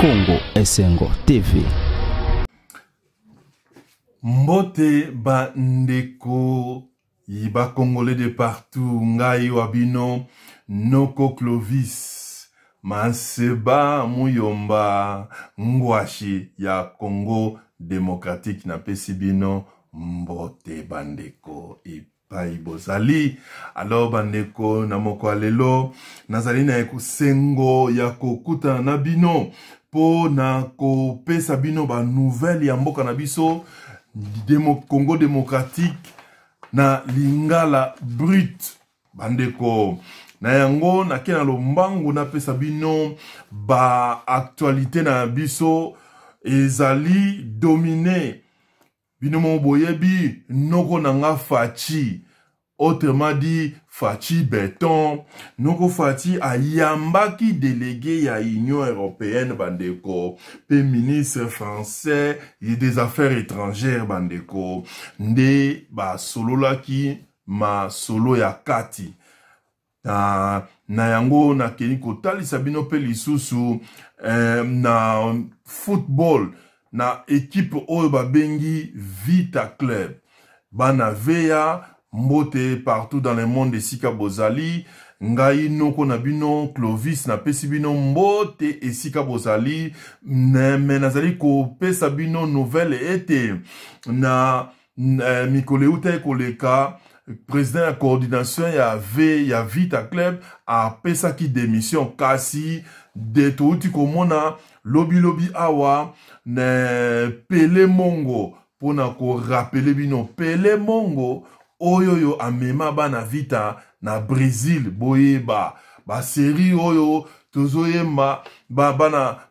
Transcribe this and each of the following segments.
Congo Esengo TV. Mbote ba ndeko ba congolais de partout, ngai wa bino noko Clovis Manseba Muyomba Ngwashi ya Congo démocratique, napesi bino mbote bandeko epai bozali. Alors bandeko, na moko ya lelo nazali na esengo ya kokutana na bino mpo na kopesa bino ba nouvelle ya mboka na biso Congo démocratique na lingala brut. Bandeko, na yango nake na lombangu napesa bino ba actualité na biso ezali domine. Bino moko boyebi noko na nga Fatshi, autrement dit Fatshi Beton. Noko Fatshi ayambaki délégué ya Union européenne bandeko, pe ministre français des affaires étrangères bandeko, nde basololaki masolo ya kati. Na yango nakei kotalisa bino pe lisusu na football na equipe oyo babengi Vita Club. Bana VA mbote partout dans le monde esika bozali. Ngai noko na bino Clovis napesi bino mbote esika bozali. Me nazali kopesa bino nouvelle ete na mikolo eutaki koleka président ya coordination ya V ya Vita Club apesaki démission, kasi de touti komona lobi lobi awa na Pele Mongo pona ko rappeler bino Pele Mongo oyo yo amema bana Vita na Brésil. Boyeba ba série oyo tozoyemba ba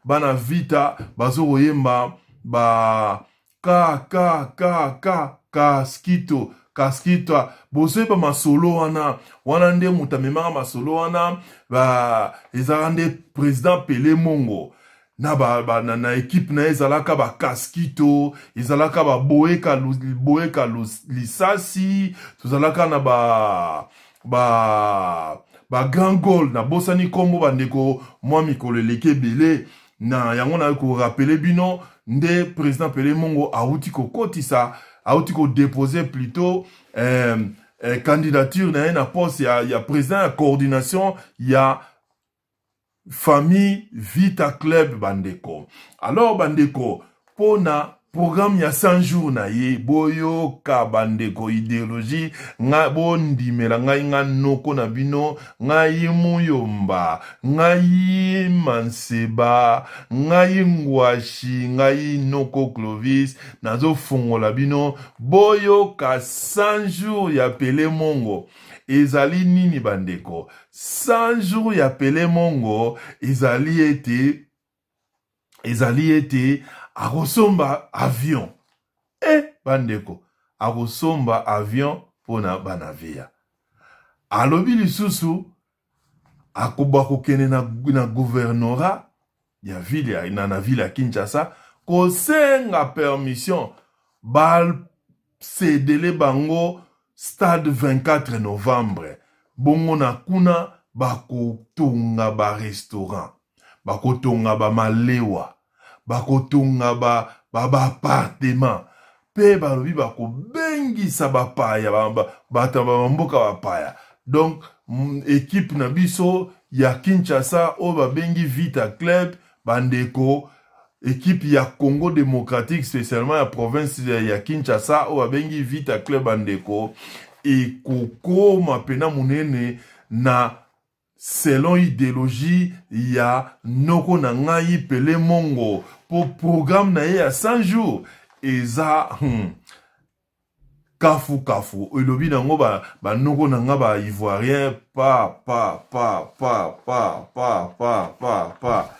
bana Vita bazokoyemba ba K K K K Kaskito Kaskito, bozoyeba masolo wana wana nde moto amemaka masolo wana ba ezalaka nde président Pele Mongo na ba, ba, na équipe na ye ezalaka ba Kaskito, ezalaka ba Boeka Lisasi, tozalaka na ba grand goal, na bosani kombo bandeko mwa mikolo eleki ebele. Na yango na ko rappeler bino nde président Pele Mongo awuti kokotisa, awuti ko déposer plutôt candidature na ye na poste ya président ya coordination ya famille Vita Club bandeko. Alors bandeko, pona programme ya 100 jours na ye, boyoka bandeko idéologie nga bondimela ngai nga noko na bino, ngai Muyomba, ngai Manseba, ngai Ngwashi, ngai noko Clovis, nazofongola bino boyoka 100 jours ya Pele Mongo ezali nini bandeko? 100 jours ya Pele Mongo ezali ete akosomba avion. Bandeko, akosomba avion pona bana via. Alobi lisusu akoba kokende na gouvernorat ya ville ya, na ville ya Kinshasa kosenga permission ba cédele bango stade 24 novembre. Bongo na kuna bakotonga ba restaurant, bakotonga ba malewa, bakotonga ba appartement, pe balobi bakobengisa bapaya, bato ba mboka bapaya. Donc équipe na biso ya Kinshasa oyo babengi Vita Club bandeko, équipe ya Congo démocratique spécialement ya province ya Kinshasa oyo babengi Vita Club bandeko, ekokoma pena monene na selon idéologie ya noko na ngai Pele Mongo. Po programme na ye ya 100 jours eza kafu kafu, elobi nango ba noko na nga ba ivoirien pa pa pa pa pa pa pa pa pa.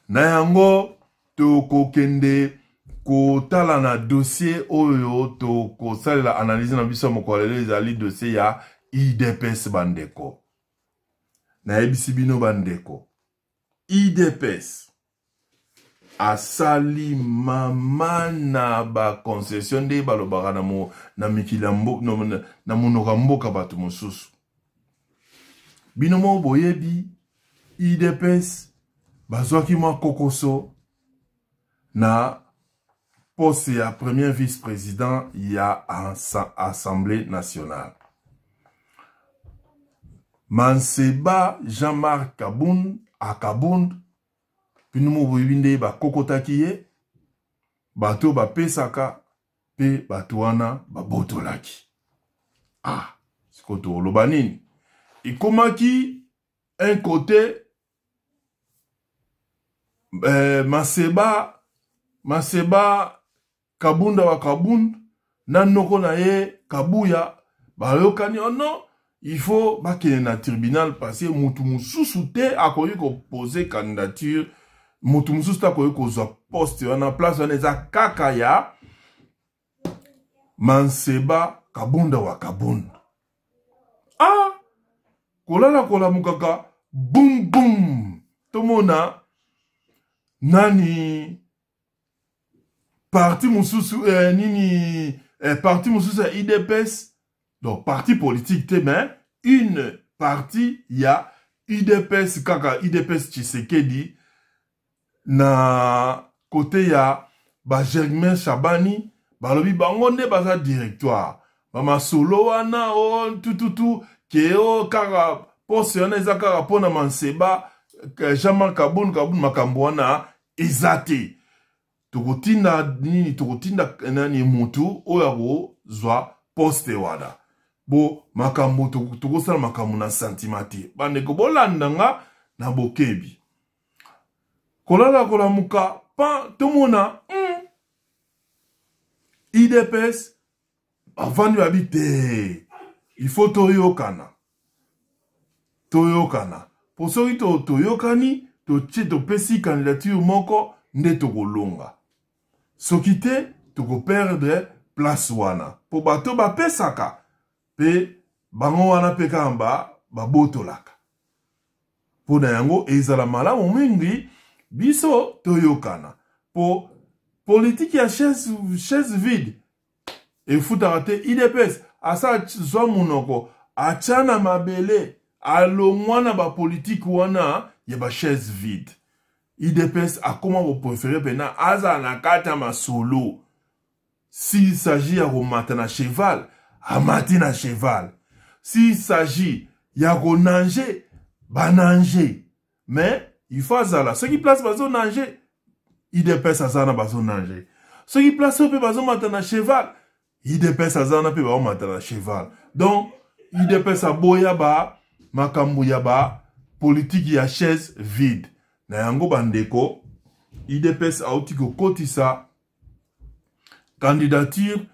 Na yango tokokende kotala na dossier oyo tokosalela analyse na biso ya mokolo lelo, ezali dossier ya IDPS bandeko. Nayebisi bino bandeko, IDPS asali mama na ba concession nde balobaka na mo, na mikili ya mbo, na, na, na monoko ya mboka bato mosusu. Bino moko boyebi IDPS bazwaki mwa kokoso. na poste ya premier vice-président ya Assemblée nationale. Manseba Jean-Marc Kabund Akabund bino mo boyebi nde bakokotaki ye bato bapesaka mpe bato wana babotolaki. Ah, sikoyo tokoloba nini? Ekomaki un côté eh, Maseba Maseba Kabunda wa Kabund na noko na ye Kabuya bayokani oh non il faut bakende na tribunal parce que mutu mosusu te akoki kopose candidature mutu mosusu te akoki kozwa poste wana place wana eza kaka ya Manseba Kabunda wa Kabund ah kolala kolamukaka bum bum tomona nani parti mosusu eh, nini eh, parti mosusu ya idps donc parti politique te mais une partie ya udps kaka udps tshisekedi na kote ya ba germain shabani balobi bango nde baza directoire bamasolo wana o oh, tututu ke o oh, kaka poste wana eza kaka mpo na manseba jean-marc kabund kabund makambo wana eza te tokotinda nini tokotinda nani mutu oyo akozwa poste wana bo makambo tokosala makambo na sentiment te bandeko bolanda nga na bokebi kolala kolamuka pa tomona idps bavandi babi te il faut toyokana toyokana mpo soki toyokani totie topesi candidature moko nde tokolonga soki te tokoperdre place wana mpo bato bapesaka mpe bango wana mpe kaka babotolaka mpo na yango ezala malamu mingi biso toyokana mpo politiki ya chaise, chaise vide efutaka te idps asa zwa monoko atya na mabele alongwa na bapolitiki wana ya bachaise vide idps akoma koprefere mpena azala na kati ya masolo s'il s'agit ya komata na cheval amati na cheval s'il s'agit ya konange banange mais il faut azala soki place bazonange idps aza wana bazonange soki place oyo mpe bazomata na cheval idps aza wana mpe baomata na cheval donc idps aboya ba makambo ya ba politiki ya chaise vide na yango bandeko idps auti kokotisa candidature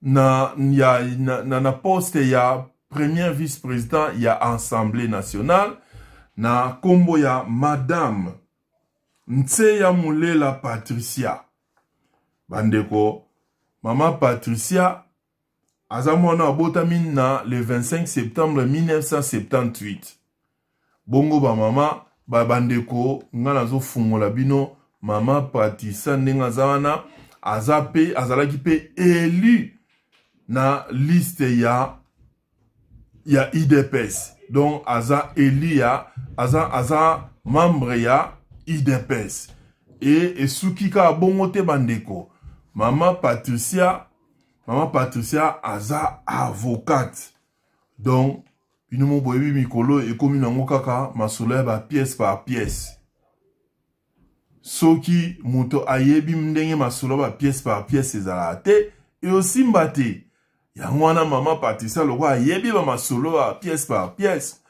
na, ya, na, na, na poste ya premier vice-président ya Assemblée nationale na kombo ya madame Nseya Mulela Patricia. Bandeko, mama Patricia aza mwana abotami na le 25 septembre 1978. Bongo ba mama ba bandeko nga nazofungola bino mama Patricia ndenge aza wana aza pe azalaki pe élu na liste ya ya idps donc aza élu ya aza aza membre ya idps e esuki kaka bongo te bandeko mama Patricia mama Patricia aza avocate donc bino mo boyebi mikolo ekomi nango kaka masolo ya ba pièce par pièce soki moto ayebi ndenge masolo ba pièce par pièce ezalaka te eosimba te yango wana mama patricia lokola ayebi ba masolo ya pièce par pièce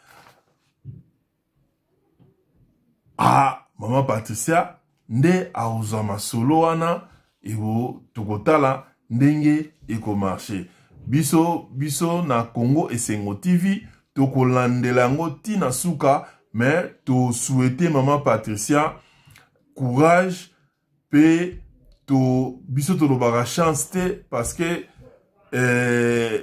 ah mama patricia nde akozwa masolo wana eko tokotala ndenge ekomarche biso biso na Congo Esengo TV tokolandela yango ti na suka mais tosouhaite mama Patricia courage pe to biso tolobaka chance te parce que eh,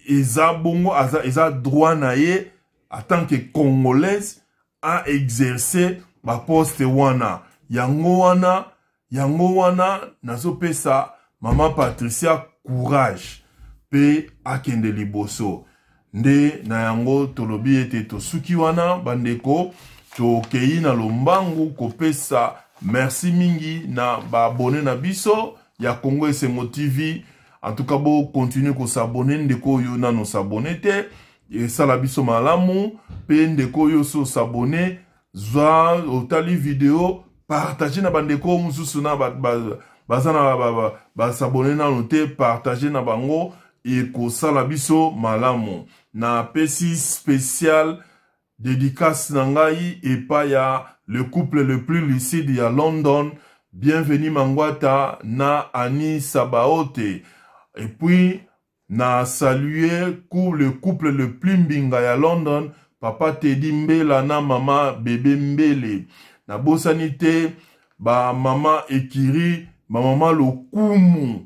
eza bongo aza, eza droit na ye en tant que congolaise a exercer ba poste wana yango wana yango wana nazopesa mama Patricia courage pe akende liboso nde na yango tolobi ete tosuki wana bandeko tokei na lombangu kopesa Merci mingi na ba abonné na biso ya Congo Esengo TV. En tout cas, bo continuer ko s'abonner ndeko oyo nano s'abonner te. Esala biso malamu pe ndeko oyo so s'abonner zwa otali video partager na bandeko mosusu na ba, ba, baza na basabone ba, ba nano te partager na bango ekosala biso malamu. Napesi spécial Dedicace na ngai epa ya le couple le plus lucide ya London, Bienvenue Mangwata na Annie Sabaote. Et puis na saluer le couple le plus mbinga ya London, papa Teddy Mbela na mama Bebe Mbele. Nabosani te ba mama Ekiri, ba mama Lokumu.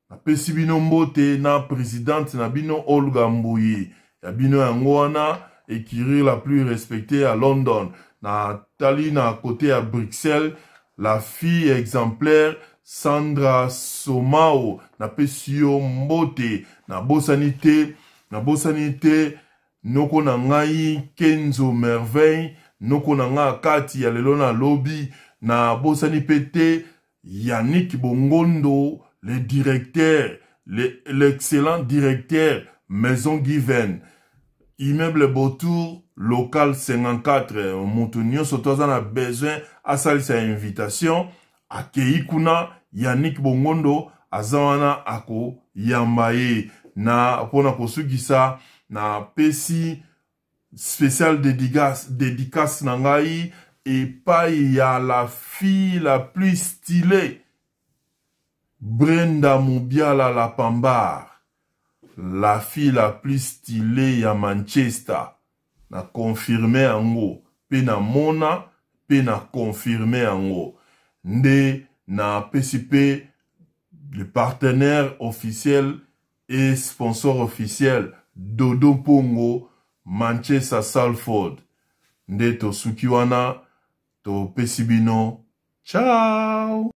Napesi bino mbote na presidente na bino Olga Mbuyi ya bino yango wana ecurie la plus respectee ya London. Natali na kote ya Bruxelles la fille exemplaire Sandra Somao, napesi yo mbote. Nabosani te, nabosani te noko na ngai Kenzo Merveille, noko na ngai kati ya lelo na lobi. Nabosani pe te Yannick Bongondo, le directeur, l'excellent directeur Maison Given, immeuble Botour, local 54. Mutu nyonso to aza na besoin asalisa invitation, akei kuna. Yannick Bongondo aza wana akoyamba ye. Na mpona kosukisa, napesi spécial dédicace, dédicace na ngai epai ya la fille la plus stylée, Brenda Mubiala la Pambar, la fille la plus stylée ya Manchester. Na confirme yango pe na mona pe na confirme yango nde na pesi pe le partenaire officiel et sponsor officiel Dodo Mpongo Manchester Salford. Nde tosuki wana, topesi bino ciao.